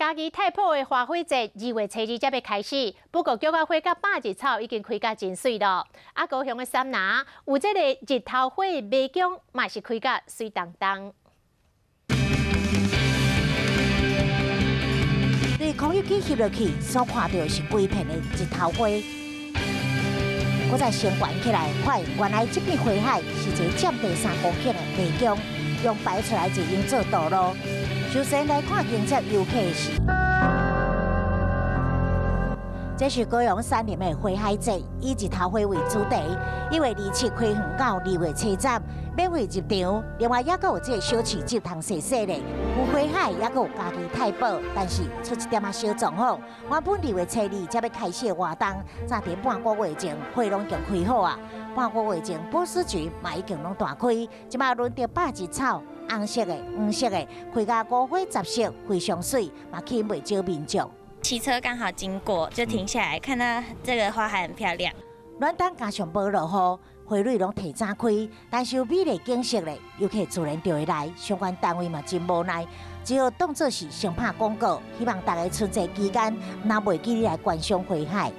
嘉義太埔的花卉節2月初2才欲開始，不過菊仔花佮百日草已經開甲真媠囉。啊，高雄的杉林有這個日頭花迷宮，嘛是開甲媠當當。對空氣機翕落去，所看著是規片的日頭花。閣再升懸起來，發現原來這片花海是一個佔地3公頃的迷宮，用排出來就用做道路。首先來看迎接遊客的是，這是高雄杉林的花海節，以日頭花為主題，1月27開園到2月初十，免費入場。另外，猶閣有這個小市集通踅踅咧，有花海，猶閣有嘉義太保。但是出一點仔小狀況，原本2月初2才欲開始的活動，早佇半個月前花攏已經開好啊，半個月前波斯菊嘛已經攏斷開，這擺輪著百日草。紅色的、黃色的，開甲五花雜色，非常媠，嘛吸引袂少民眾。騎車剛好經過，就停下來看到這個花海很漂亮。暖冬加上無落雨，花蕊攏提早開，但是有美麗景色咧，遊客自然就會來。相關單位嘛真無奈，只好當作是先拍廣告，希望大家春節期間若袂記得來觀賞花海。